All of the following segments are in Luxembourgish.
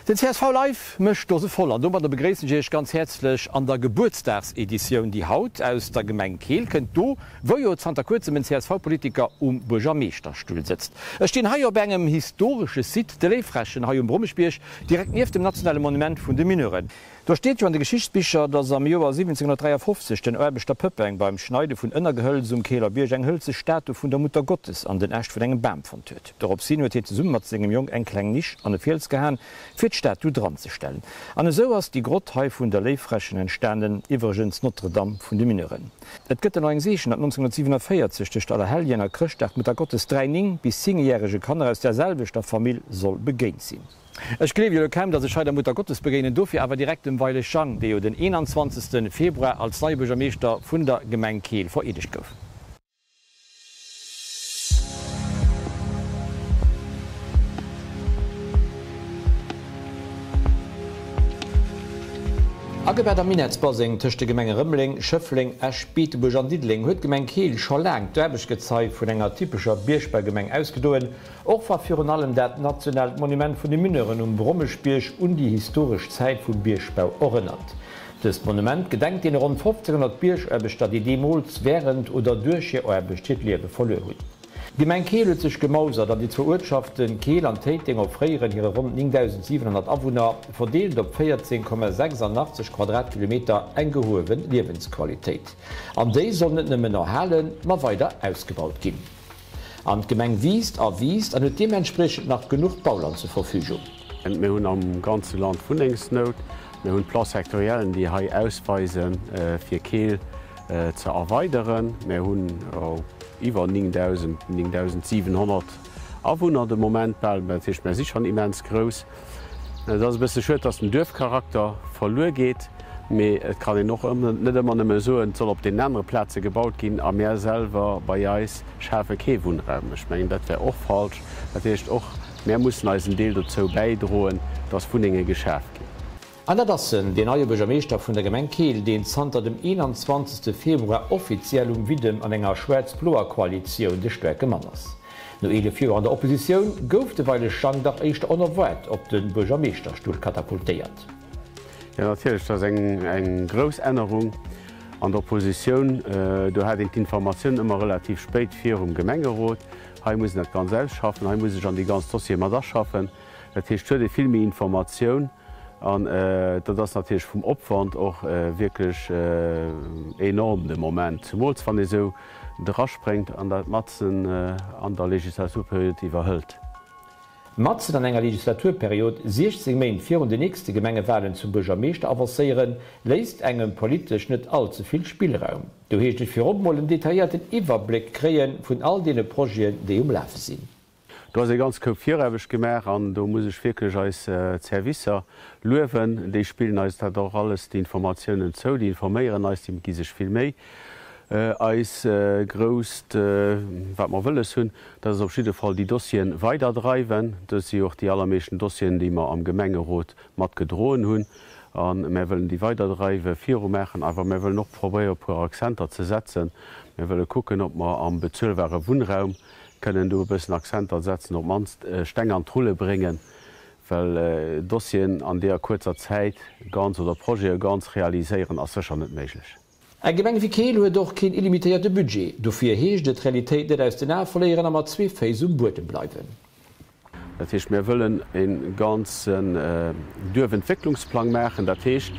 Den csv Live mécht d'Dose voll an domadder begréissen ech Iech ganz häerzlech an der Gebuertsdagseditioun, déi haut aus der Gemeng Keel kënnt, do wou jo zanter kuerzem en CSV-Politiker um Buergermeeschterstull sëtzt. Ech stinn hei op engem historesche Site, de Léiffrächen hei um Brommeschbierg, direkt nieft dem nationale Monument vun de Mineuren. Do steet jo an de Geschichtsbicher, datt am Joer 1753 den Aarbechter Pëppeng beim Schneide vun Ënnergehëlz um Keeler Bierg eng hëlze Statu vun der Muttergottes an den Äscht vun engem Bam fonnt huet. Doropshin huet hien zesumme mat sengem Jong eng kleng Nisch an e Fiels gehaen, fir d'Statu dranzestellen. An esou ass déi Grott hei vun der Léiffrächen entstanen, iwwregens d'Notre-Dame vun de Mineuren. Et gëtt dann och eng Seechen, datt 1947 tëscht Allerhelljen a Chrëschtdag d'Muttergottes 3 néng bis zéngjärege Kanner aus där selwechter Famill soll begéint sinn. Ech gleewen jo elo kaum, dass ech hei der Mutter Gottes begéinen, dofir awer direkt dem Weilesch Jang, dee jo den 21. Februar als neie Buergermeeschter vun der Gemeng Keel vereedegt gouf. Agebett am Minettsbaseng tëscht de Gemenge Rëmeleng, Schëffleng, Esch, Beetebuerg an Diddeleng huet d'Gemeng Keel scho laang d'Aarbechtsgezei vun enger typescher Biergbaugemeng ausgedoen, Och wa virun allem dat nationaalt Monument vun de Mineuren um Brommeschbierg un déi historesch Zäit vum Biergbau erënnert. Dëst Monument gedenkt deene ronn 1500 Biergaarbechter, déi deemools wärend oder duerch hir Aarbecht hiert Liewe verluer hunn. D'Gemeng Keel huet sech gemausert an déi zwou Uertschafte Keel an Téiteng offréieren hire ronn 9.700 Awunner, verdeelt op 14,86 Quadratkilometer, eng gehuewe Liewensqualitéit. An déi soll net nëmmen erhalen, ma weider ausgebaut ginn. An d'Gemeng wiisst a wiisst an huet deementspriechend nach genuch Bauland zur Verfügung. Mir hunn am ganze Land Wunnengsnout. Mir hunn d'Plans-sectoriellen, déi hei ausweisen, fir Keel ze erweideren. Mir hunn iwwer 9.000, 9.700 Awunner de Moment bal. Dat heescht, mir si schonn immens grouss. Et ass e bësse schued, dass den Duerfcharakter verluer geet, mee et kann een och net ëmmer nëmme soen, et soll op deenen anere Plaze gebaut ginn a mär selwer bei eis schafe kee Wunnraum. Ech mengen, dat wär och falsch. Dat heescht, och mär mussen eisen Deel dozou bäidroen, dass Wunnenge geschaf ginn. An dat ass en, deen neie Buergermeeschter vun der Gemeng Keel, deen zanter dem 21. Februar offiziell um Widdem an enger schwaarz-bloer Koalitioun de staarke Mann ass. No 11 Joer an der Oppositioun gouf de Weilesch Jang dach éischter onerwaart op de Buergermeeschterstull katapultéiert. Jo natierlech, dat ass eng grouss Ännerung. An der Oppositioun, do hat een d'Informatioun ëmmer relativ spéit virum Gemengerot. Hei muss een dat Ganz ausschaffen, hei muss ech an déi ganz Dossiere mat aschaffen. Dat heescht, et huet ee vill méi Informatioun. An dat ass natierlech vum Opwand och wierklech enorm de Moment, zemools wann ee sou draspréngt an dat matzen an der Legislaturperiod iwwerhëlt. Matzen an enger Legislaturperiod, 16 Méint virun den nächste Gemengewalen zum Buergermeeschter avancéieren, léisst engem politesch net all ze vill Spillraum. Do heescht et virop mol en detailléierten Iwwerbléck kréie vun all deene Projeten, déi um Lafe sinn. Do ass e ganz Koup Viraarbecht gemaach an do muss ech wierklech eis Servicer luewen. Déi spillen eis dat och alles, déi Informatiounen zou, déi informéieren eis, déi gi sech vill Méi. Eis grousst, wat mer wëlles hunn, dat ass op jidde Fall déi Dossieren weiderdreiwen. Dat si jo och déi allermeeschten Dossieren, déi mer am Gemengerot mat gedroen hunn. A mär wëllen déi weiderdreiwen, virumaachen, awer mär wëllen och probéieren, e puer Akzenter ze setzen. Mär wëlle kucken, ob mer am bezuelbare Wunnraum kënnen do e bëssen Akzenter setzen, op d'mannst Steng an d'Rulle bréngen, well Dossieren an deeër kuerzer Zäit ganz oder Projete ganz realiséieren ass sécher net méiglech. Eng Gemeng wéi Keel huet och keen illimitéierte Budget. Dofir heescht et, d'Realitéit net aus den Ae verléieren a mat zwee Féiss um Buedem bleiwen. Dat heescht, mir wëllen e ganzen Duerfentwécklungsplang maachen. Dat heescht,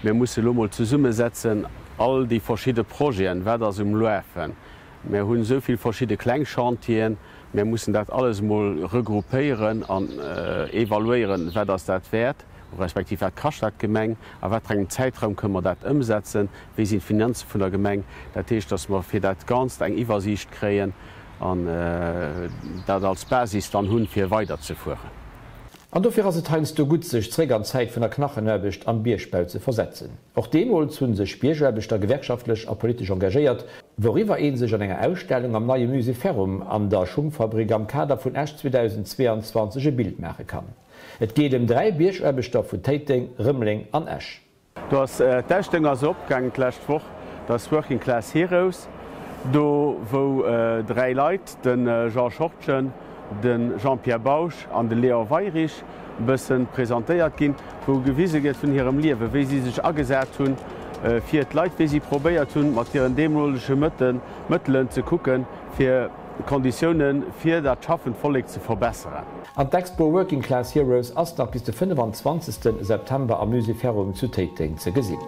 mir musse elo mol zesummesetzen all déi verschidde Projeten, wat ass um Lafen. Mir hunn esou vill verschidde kleng Chantieren, mir mussen dat alles emol regroupéieren an evaluéieren, wat ass dat wäert, respektiv wat kascht dat d'Gemeng, a wat fir engem Zäitraum kënnen mer dat ëmsetzen, wéi sinn d'Finanze vun der Gemeng. Dat heescht, datt mer fir dat Ganzt eng Iwwersiicht kréien an dat als Basis dann hunn, fir weiderzefueren. An dofir ass et heiansdo gutt, sech zréck an d'Zäit vun der Knachenaarbecht am Biergbau ze versetzen. Och deemools hu sech Biergaarbechter gewerkschaftlech a politesch engagéiert, wouriwwer ee sech an enger Ausstellung am neie Musée Ferrum an der Schungfabrik am Kader vun Esch 2022 e Bild maache kann. Et geet ëm 3 Biergaarbechter vu Téiteng, Rëmeleng an Esch. Do ass d'Ausstellung ass opgaangen d'lescht Woch, dat ass Working Class Heroes, do wou 3 Leit, de Jean Schortgen, de Jean-Pierre Bausch an de Léon Weirich. e bësse presentéiert ginn, wou gewise gëtt vun hirem Liewen, wéi si sech agesat hunn fir d'Leit, wéi si probéiert hunn, mat hiren deemolege Mëttelen ze kucken, fir d'Konditioune fir dat schaffend Vollek ze verbesseren. An d'Expo Working Class Heroes ass nach bis de 25 September am Musée Ferrum zu Téiteng ze gesinn.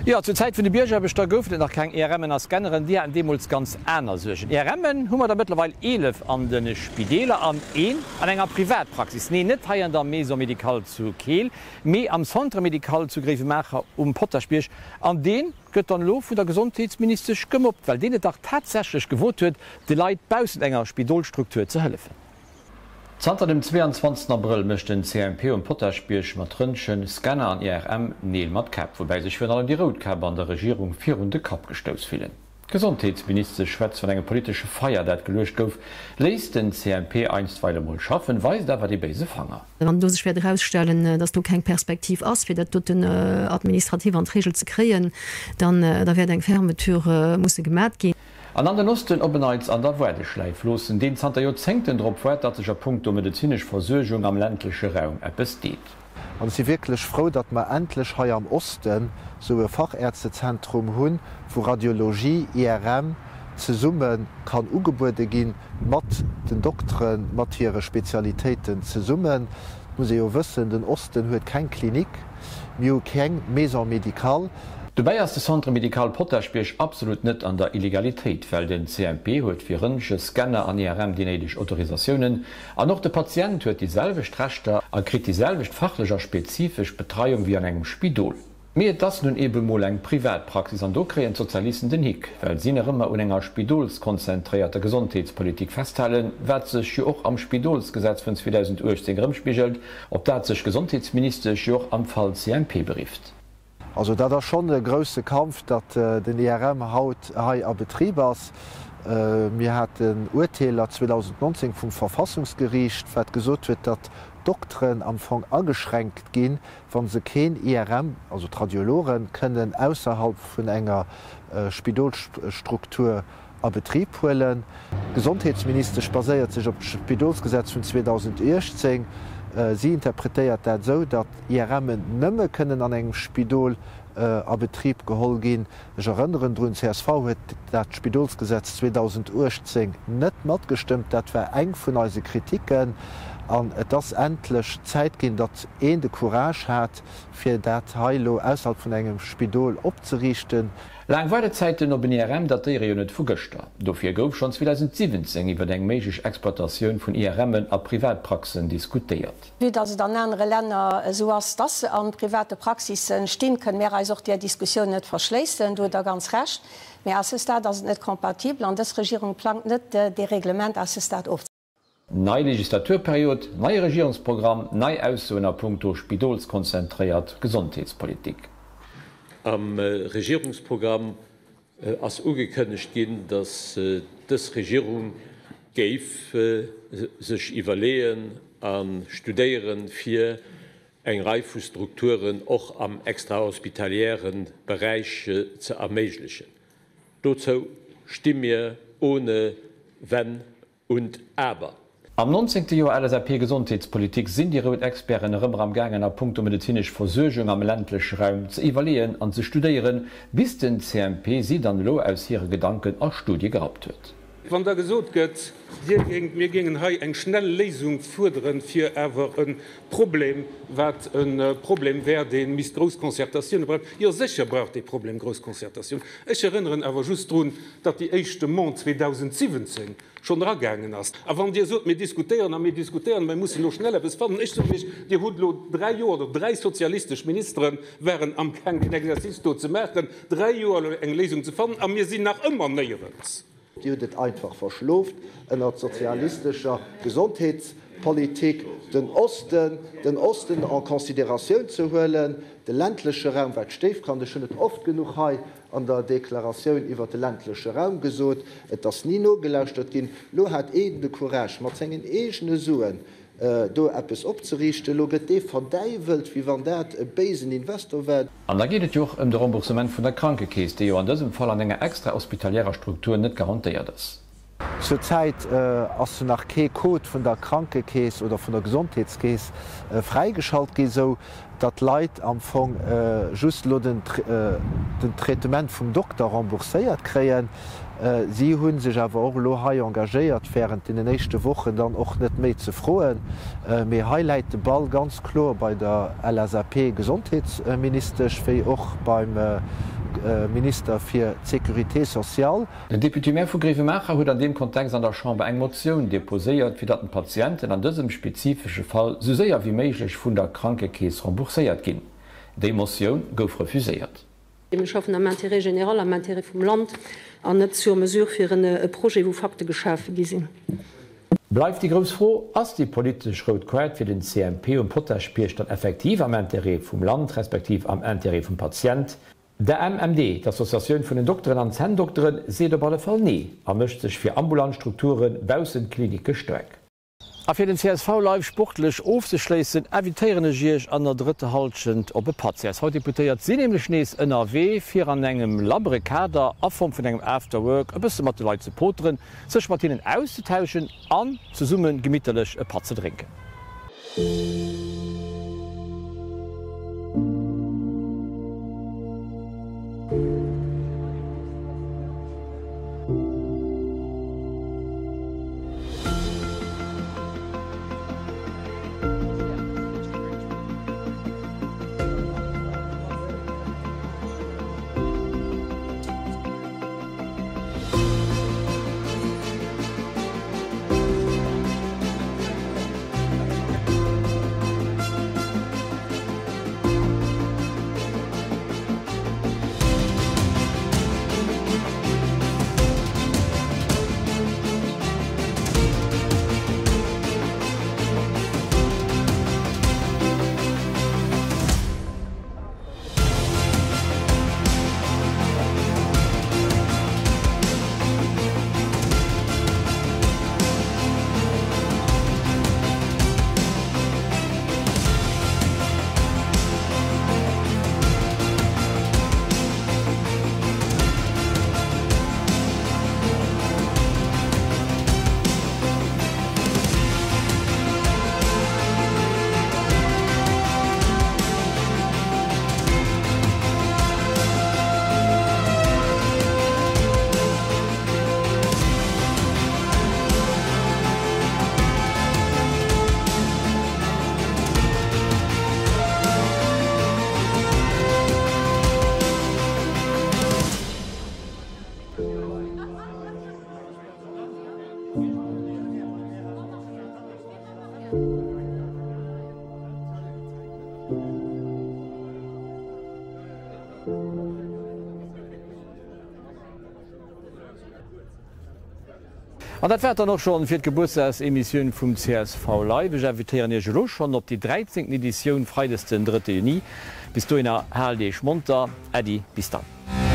Jo, zur Zäit vun de Biergaarbechter goufen et nach keng IRMen a Scanneren, déi haten deemools ganz aner Suergen. IRMen hu mer der mëttlerweil 11 an de Spideeler an een an enger Privatpraxis. Nee, net hei an der Maison médicale zu Keel, mee am Centre médical zu Gréiwemaacher um Potaschbierg. An dee gëtt dann elo vun der Gesondheetsministesch gemobbt, well deen et dach tatsächlech gewot huet, de Leit baussent enger Spidolsstruktur ze hëllefen. Zanter dem 22 Abrëll mécht den CMP um Potaschbierg mat Röntgen, Scanner an IRM Neel mat Käpp, woubäi sech virun allem déi rout Käpp an der Regierung virun de Kapp gestouss fillen. D'Gesondheetsministesch schwätzt vun engem politesche Feier, dat geluecht gouf, léisst den CMP einstweile mol schaffen, weist awer dee béise Fanger. Wann do sech wäert erausstellen, dass do keng Perspektiv ass, fir dat doten administrativ an d'Regel ze kréien, dann da wäert eng Fermeture musse gemat ginn. An an den Osten op en Neits an der Waardeschläif loossen, deen zanter Joerzéngten drop waart, datt sech a punkto medezinesch Versuergung am ländleche Raum eppes deet. An ech si wierklech frou, datt mer endlech hei am Osten esou e Fachärztezentrum hunn, wou Radiologie, IRM zesumme kann ugebuede gi mat den Dokteren, mat hire Spezialitéiten zesummen. Et muss ee jo wëssen, den Osten huet keng Klinik. Mir hu keng Maison médicale. Dobäi ass de Centre médical Potaschbierg absolut net an der Illegalitéit, well den CMP huet fir Röntge, Scanner an IRM déi néideg Autorisatiounen an och de Patient huet déi selwecht Rechter a kritt déi selwecht fachlech a spezifesch Betreiung wéi an engem Spidol. Mee et ass nun ebe mol eng Privatpraxis an do kréien d'Sozialisten den Hick, well si nach ëmmer un enger spidolskonzentréierter Gesondheetspolitik festhalen, wat sech jo och am Spidolsgesetz vun 2018 erëmspigelt, op dat sech d'Gesondheetsministesch jo och am Fall CMP berifft. Also dat ass schonn e grousse Kampf, datt den IRM haut hei a Betrib ass. Mir haten Urteeler 2019 vum Verfassungsgeriicht, wat gesot huet, datt d'Dokteren am Fong ageschränkt ginn, wa se keen IRM, also d'Radiologen, kënnen ausserhalb vun enger Spidolsstruktur a Betrib huelen. D'Gesondheetsministesch baséiert sech op d'Spidolsgesetz vun 2018. Si interpretéiert dat esou, datt IRMen nëmme kënnen an engem Spidol a Betrib geholl ginn. Ech erënneren drun, csv huet dat Spidolsgesetz 2018 net matgestëmmt. Dat war eng vun eise Kritiken. An et ass endlech Zäit ginn, datt een de Courage hat, fir dat hei elo ausserhalb vun engem Spidol opzeriichten. Laang Waardezäiten op en IRM datéiere jo net vu gëschter. Dofir gouf schonn 2017 iwwer eng méiglech Exploitatioun vun IRMen a Privatpraxen diskutéiert. Vue dass et an anere Länner esou ass, dass se a private Praxissen stinn, kënne mär eis och där Diskussioun net verschléissen. Do hutt Der ganz Recht. Mä à ce stade ass et net compatible an dës Regierung plangt net, dee Reglement à ce stade ofzeschafen. Nei Legislaturperiod, neie Regierungsprogramm, nei Aussoen a punkto spidolskonzentréiert Gesondheetspolitik. Am Regierungsprogramm ass ugekënnegt ginn, datt dës Regierung géif sech iwwerleeën a studéieren, fir eng Rei vu Strukturen och am extrahospitaliere Beräich ze erméiglechen. Dozou sti mir ohne Wenn Und Aber. Am nonzéngte Joer LSAP-Gesondheetspolitik sinn déi rout Experten erëm eram gaangen a punkto medezinesch Versuergung am ländleche Raum ze iwwerleeën an ze studéieren, bis den CMP si dann elo aus hire Gedanken a Studie gerappt huet. Wann da gesot gëtt, Dir géingt, mir géingen hei eng schnell Léisung fuerderen, fir awer e Problem, wat e Problem wär, dee misst grouss Concertatioune brauchen, jo sécher brauch dee Problem grouss Concertatioun. Ech erënneren awer just drun, datt déi éischt Demande 2017 schonn eragaangen ass. A wann Dir sot, mir diskutéieren a mir diskutéieren, mir mussen elo schnell eppes fannen, ech soen Iech, Dir hutt elo dräi Joer, oder dräi sozialistesch Ministere waren amgaang deen Exercice do ze maachen, dräi Joer elo eng Léisung ze fannen, a mir sinn nach ëmmer néierens. Dir hutt et einfach verschloft, ënnert sozialistescher Gesondheetspolitik den Osten, den Osten en considératioun ze huelen, de ländleche Raum war d'Stéifkand. Ech hunn et oft genuch hei an der Deklaratioun iwwert de ländleche Raum gesot. Et ass ni nogelauschtert ginn. Lo hat een de Courage, mat sengen eegene Suen. do eppes opzeriichten. Elo gëtt dee verdäiwelt, wéi wann dat e béisen Investor war. An da geet et jo och ëm de Remboursement vun der Krankekeess, dee jo an dësem Fall an enger extra-hospitalièrer Struktur net garantéiert ass. Zur Zäit ass nach kee Code vun der Krankekeess oder vun der Gesondheetskeess fräigeschalt ginn, sou datt d'Leit am Fong just elo den Traitement vum Dokter rembourséiert kréien. Si hu sech awer och elo hei engagéiert, wärend deenen éischte Wochen dann och net méi ze froen. Mee hei läit de Ball ganz kloer bei der LSAP-Gesondheetsministesch wéi och beim Minister fir d'Sécurité sociale. Den Député-maire vu Gréiwemaacher huet an deem Kontext an der Chamber eng Motioun deposéiert, fir datt den Patienten an dësem spezifesche Fall sou séier wéi méiglech vun der Krankekeess rembourséiert ginn. Déi Motioun gouf refuséiert. Mir schaffen am Intérêt général, am Intérêt vum Land an net sur mesure fir e Projet, wou Fakte geschafe gi sinn. Bleift déi grouss Fro, Ass déi politesch rout Koart fir den CMP um Potaschbierg dann effektiv am Intérêt vum Land respektiv am Intérêt vum Patient? D'AMMD, d'Associatioun vun den Dokteren an Zänndokteren, seet op alle Fall Nee a mécht sech fir ambulant Strukture baussent Klinicke staark. A fir den csv Live sportlech ofzeschléissen, invitéieren ech Iech an der drëtter Hallschent op e Patt. D'CSV-Deputéiert sinn nämlech nees ënnerwee, fir an engem labbere Kader a Form vun engem After Work e bësse mat de Leit ze poteren, sech mat hinnen auszetauschen an zesumme gemitterlech e Patt ze drénken. An dat war et dann och schonn fir d'Gebuertsdagsemissioun vum csv Live. Ech invitéieren Iech elo schonn op déi dräizéngten Editioun, freides den drëtte Juni. Bis dohinner, haalt Iech monter. Äddi, bis dann.